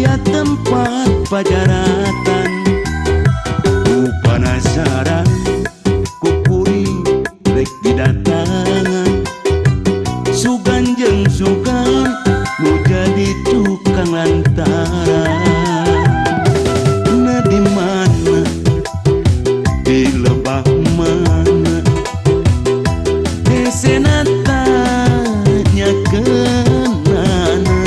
aya tempat pajaratan. Ku panasaran ku kuring rek didatangan. Sugan jeung sugan nu jadi tukang lantaran. Nah di mana di lebah mana hesena tanyakeunana.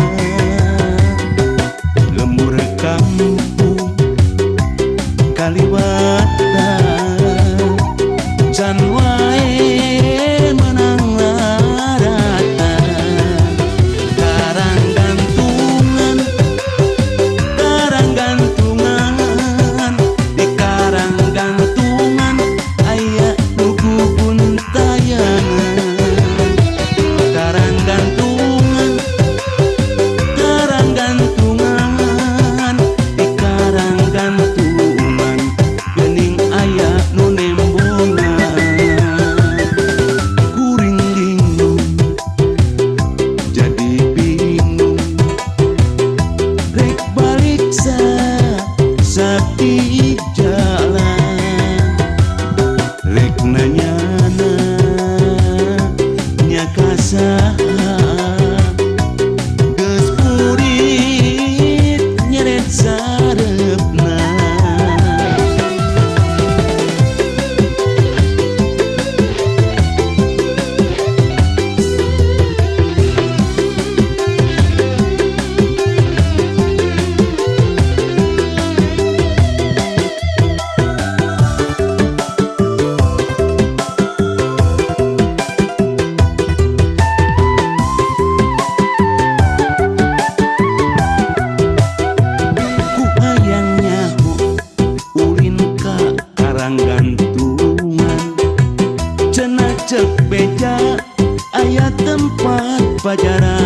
Lembur kampung kaliwatan can wae menang laratan. Karang gantungan, karang gantungan, di karang gantungan aya nu guntayangan. Karang gantungan, karang gantungan, di karang gantungan geuning aya nu nembongan. Kuring linglung jadi bingung rek balik sapi jalan. Rek nanyana nya ka saha geus burit nyeret sareupna. Ku hayang nyaho ulin ka karang gantungan. Cenah ceuk beja aya tempat pajaratan.